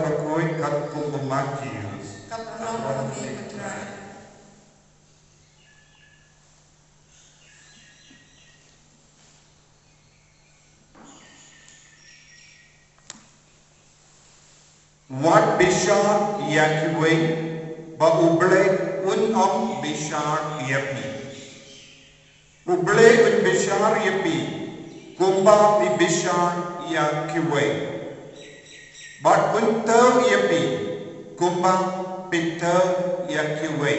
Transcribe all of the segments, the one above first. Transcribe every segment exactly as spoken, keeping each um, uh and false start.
Bakhuid katkum u Mathaios. Ka pynlong ïa me ko Trai. Wat bishar ïa kiwei, ba U Blei un ym bishar ïa phi. U Blei un bishar ïa phi kumba phi bishar ïa kiwei, bad un thew ïa phi kumba phi thew ïa kiwei.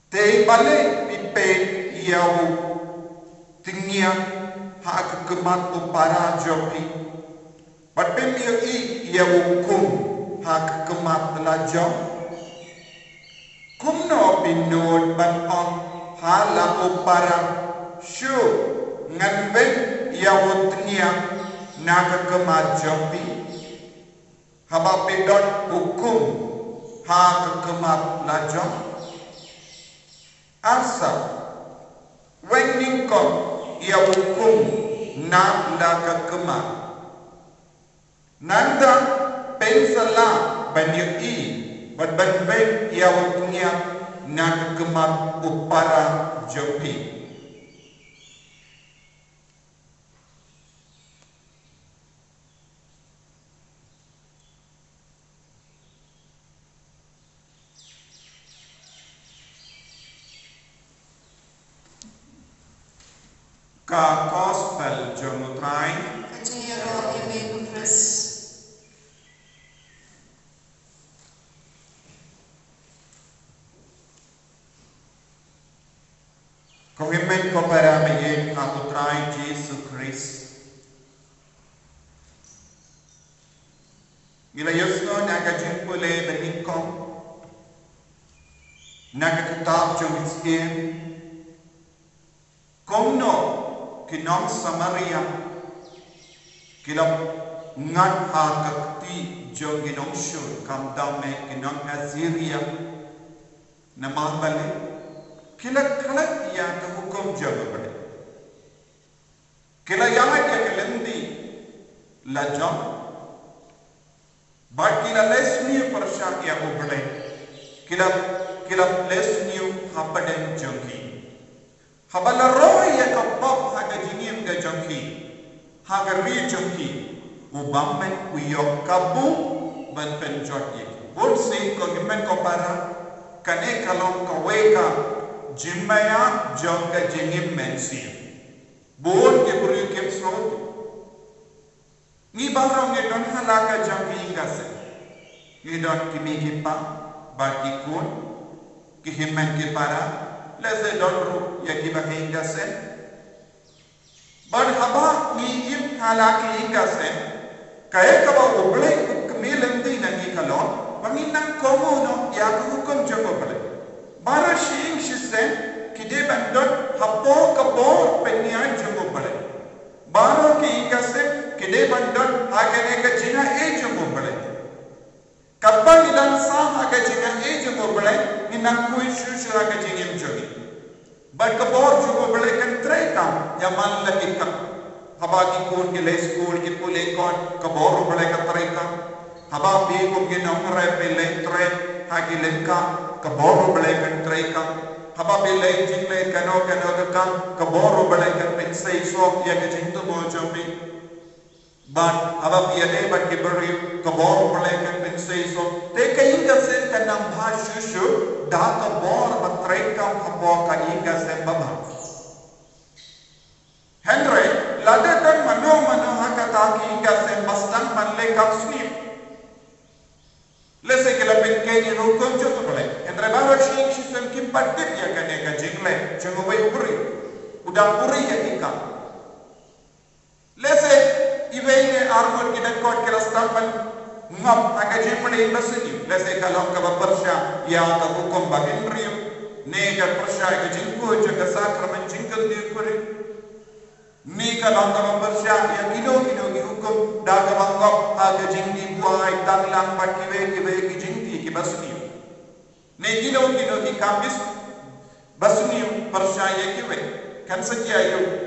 Te balei phi peit ïa u tngiah ha ka khmat u para jong phi, bad phim ïohi ïa u khum ha ka khmat la jong? Kumno phi nud ban ong ha la u para, shu, ngan weng ïa u tngiah na ka khmat jong phi, haba phi don u khum ha ka khmat la jong? Arsa, weng nyngkong ïa u khum na la ka khmat. Nangta phin sa lah ban ïohi bad ban weng ïa u tngiah na ka khmat u para jong phi. Ka Gospel jong u Trai. Ka jingïaroh ïa me ko Khrist. Ko hynmen ko para ba ïeit ha u Trai Jisu Khrist. Ngi la ïohsngew na ka jingpule ba nyngkong na ka kitab jong u Syiem, kumno ki nong Samaria ki la ngat ha ka kti jong ki nongshun, khamtam eh ki nong Assyria, namar balei? Ki la klet ïa ka hukum jong U Blei. Ki la ïaid ïa ka lynti la jong, bad ki la leh sniew pyrshah ïa U Blei. Ki la, ki la leh sniew hapdeng jong ki. Haba la roi ïa ka pop ha ka jingim ka jong ki, ha ka ri jong ki, u bymman u ïoh kabu ban pynjot ïa ki. Bun sien ko hynmen ko para, kane ka long kawei ka jingmyntoi jong ka jingim mynsiem. Bun ki briew kim sngewthuh. Ngi baroh ngi don ha la ka jong ki ïing ka sem. Ngi don ki mei ki pa, bad ki khun, ki hynmen ki para, lehse don ruh ïa kiba ki ïing ka sem. Bad haba ngi im ha la ki ïing ka sem, kaei kaba U Blei u kmie lynti na ngi ka long ba ngin nang kohnguh noh ïa ka hukum jong U Blei. Baroh shi ïing shi sem ki dei ban don hapoh ka bor pynïaid jong U Blei. Baroh ki ïing ka sem ki dei ban don ha kane ka jingaiei jong U Blei. Katba ngi dang sah ha ka jingaiei jong U Blei, ngin nang khuid shuh shuh ha ka jingim jong ngi. Bad ka bor jong U Blei kan treikam ïa man la ki kat. Haba ki khun ki leit skul ki pule kot, ka bor U Blei ka treikam. Haba phi kum ki nongrep phi leit trei ha ki lyngkha, ka bor U Blei kan treikam. Haba phi leit jingleit kano kano ka kam, ka bor U Blei kan pynseisoh ïa ka jingtbit jong phi. Bad haba phi ïadei bad ki briew, ka bor U Blei kan pynseisoh. Te ka ïing ka sem kan nang bha shuh shuh da ka bor ba treikam hapoh ka ïing ka sem ba bha. Hynrei lada don mano mano ha kata ka ïing ka sem ba sdang ban leh kam sniew, lehse ki la pynkheiñ ïa ka hukum jong U Blei. Hynrei baroh shi ïing shi sem kim pat tip ïa kane ka jingleh jong uwei u briew uba dang buhrieh ïa ki kam. Lehse iwei ne arngut ki dang kot ki la sdang ban ngop ha ka jingpule ba sniew. Lehse ka long kaba pyrshah ïa ka hukum ba hynriew, ne ka pyrshah ïa ka jingkhuid jong ka sakramen jingkynriah khuid, ne ka long kaba pyrshah ïa kino kino ki hukum da kaba ngop ha ka jingdih buaid, tang lang bad kiwei kiwei ki jingdih kiba sniew. Ne kino kino ki kam ba sniew pyrshah ïa kiwei. Kan sa ïa ïoh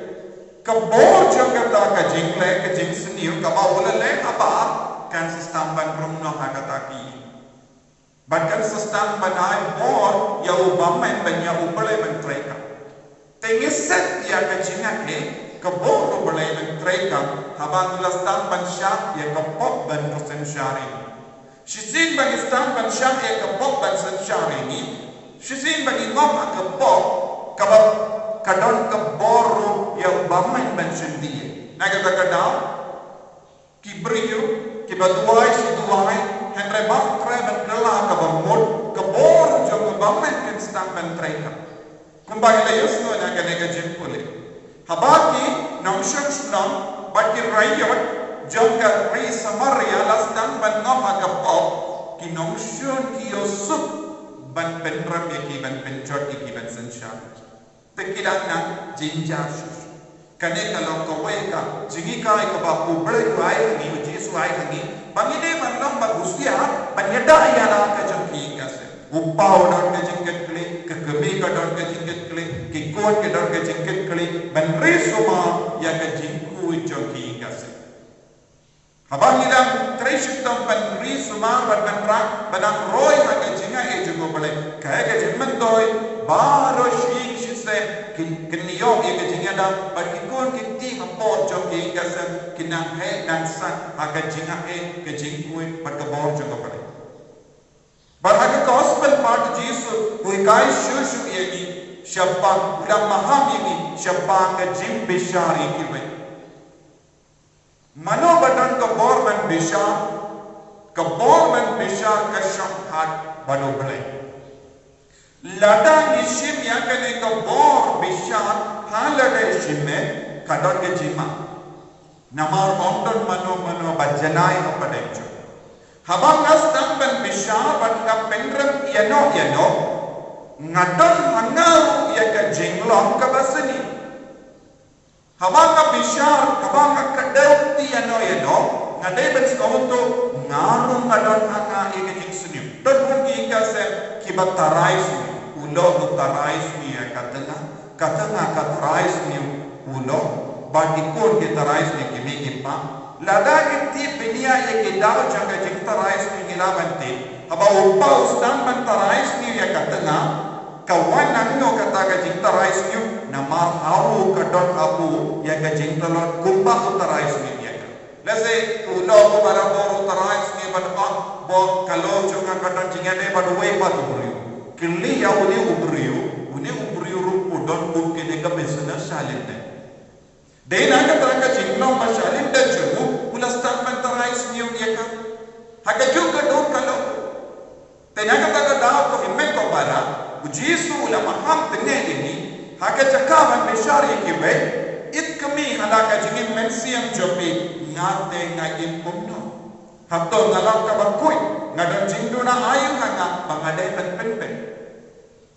ka bor jong kata ka jingleh ka jingsniew kaba u la leh habar, kan sa sdang ban rung noh ha kata ki ïing. Bad kan sa sdang ban ai bor ïa u bymman ban ïa u Blei ban trei kam. Te ngi sep ïa ka jingngeit ka bor u Blei ban trei kam haba ngi la sdang ban shah ïa ka pop ban synshar ïa ngi. Shisien ba ngi sdang ban shah ïa ka pop ban synshar ïa ngi, shisien ba ngi ngop ha ka pop, kaba ka don ka bor ruh ïa u bymman ban shim ïa ngi. Na kata ka daw, ki briew kiba duwai shi duwai, hynrei ba trei ban kylla kaba mut, ka bor jong u bymman kan sdang ban trei kam. Kumba ngi la ïohsngew na kane ka jingpule, haba ki nongshun shnong bad ki raiot jong ka ri Samaria la sdang ban ngop ha ka pop, ki nongshun ki ïohsuk ban pynrem ïa ki, ban pynjot ïa ki, ban synshar. Te ki dang nang jynjar shuh shuh. Kane ka long kawei ka jinghikai kaba u Blei u ai ha ngi, u Jisu u ai ha ngi, ba ngi dei ban long ba husiar ban ïada ïa la ka jong ki ïing ka sem. U pa u don ka jingkitkhlieh, ka kmie ka don ka jingkitkhlieh, ki khun ki don ka jingkitkhlieh, ban ri sumar ïa ka jingkhuid jong ki ïing ka sem. Haba ngi dang trei shitom ban ri sumar bad ban rah, ban nang roi ha ka jingaiei jong u Blei, kaei ka jingmyntoi, baroh shi ïing shi sem kin, kin ïoh ïa ka jingïada, bad ki khun ki kti hapoh jong ki ïing ka sem kin nang heh nang sah ha ka jingaiei, ka jingkhuid bad ka bor jong u Blei. Bad ha ka gospel pat u Jisu u hikai shuh shuh ïa ngi shaphang, u la maham ïa ngi shaphang ka jingbishar ïa kiwei. Mano ba don ka bor ban bishar? Ka bor ban bishar ka shong ha bad u Blei. Lada ngi shim ïa kane ka bor bishar ha lade shimet, ka don ka jingma. Namar ym don mano mano ba janai ha pdeng jong. Haba nga sdang ban bishar bad nga pynrem ïano ïano, nga don ha nga ruh ïa ka jinglong kaba sniew. Haba nga bishar, haba nga kdew ïano ïano, nga dei ban sngewthuh, nga ruh nga don ha nga ïa ka jingsniew. Don bun ki ïing ka sem kiba tharai sniew, u lok u tharai sniew ïa ka tnga, ka tnga ka tharai sniew u lok, bad ki khun ki tharai sniew ki mei ki pa. Lada ki tip bniah ïa ki daw jong ka jingtharai sniew ngi lah ban tip. Haba u pa u sdang ban tharai sniew ïa ka tnga, ka wan nangno kata ka jingtharai sniew? Namar ha u ka don ha u ïa ka jingtlot kumba u tharai sniew ïa ka. Lehse u lok u barabor u tharai sniew bad u ong, ba ka lok jong nga ka don jingïadei bad uwei pat u briew. Kylli ïa une u briew, une u briew ruh u don kum kane ka business sha lyndet. Dei na kata ka jinglong ba sha lyndet jong u, u la sdang ban tharai sniew ïa ka. Ha kajuh ka dur ka long. Te na kata ka daw, ko hynmen ko para, u Jisu u la maham tnga ïa ngi, ha ka jaka ban bishar ïa kiwei, ït kmie ha la ka jingim mynsiem jong phi, nga te nga im kumno? Hato nga long kaba khuid, nga don jingduna aïu ha nga ba nga dei ban pynbeit?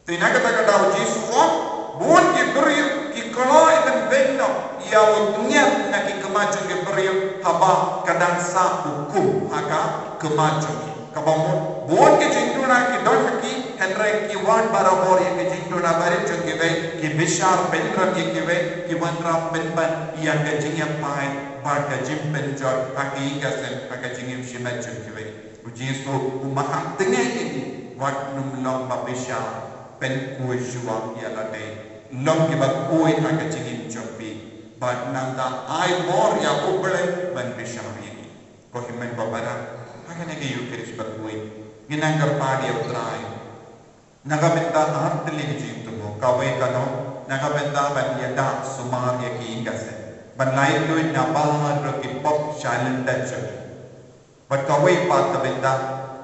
Te na kata ka daw u Jisu u ong, bun ki briew ki kloi ban beit noh ïa u tngiat na ki khmat jong ki briew haba ka dang sah u kum ha ka khmat jong ki. Kaba mut, bun ki jingduna ki don ha ki, hynrei ki wad barabor ïa ki jingduna barit jong kiwei, ki bishar pynrem ïa kiwei, ki wanrah pynban ïa ka jingïapaid bad ka jingpynjot ha ki ïing ka sem, ha ka jingim shimet jong kiwei. U Jisu u maham tnga ïa ngi, wat nym long ba bishar, pynkhuid shuwa ïa lade. Long kiba khuid ha ka jingim jong phi. Bad nangta ai bor ïa U Blei ban bishar ïa ngi. Ko hynmen ko para, ha kane ka Eucharist ba khuid, ngin nang kyrpad ïa U Trai. Na ka bynta ar tylli ki jingthmu, kawei ka long na ka bynta ban ïada sumar ïa ki ïing ka sem, ban laitluid na baroh ki pop sha lyndet jong ngi. Bad kawei pat ka bynta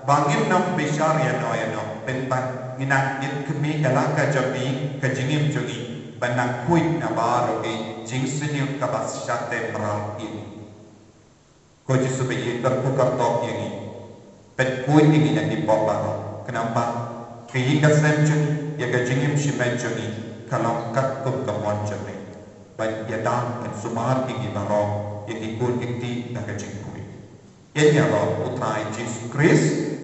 ba ngin nym bishar ïano ïano, pynban ngin nang ït kmie ïa la ka jong ngi, ka jingim jong ngi, ban nang khuid na baroh ki jingsniew kaba shah teh mraw ïa ngi. Ko Jisu ba ïeit, kyrkhu kyrdoh ïa ngi, pynkhuid ïa ngi na ki pop baroh, khnang ba ka ïing ka sem jong ngi, ïa ka jingim shimet jong ngi, ka long katkum ka mon jong ngi, ban ïada ban sumar ïa ngi baroh, ïa ki khun ki kti na ka jingkhuid. Ïa ngi ïaroh U Trai Jisu Khrist.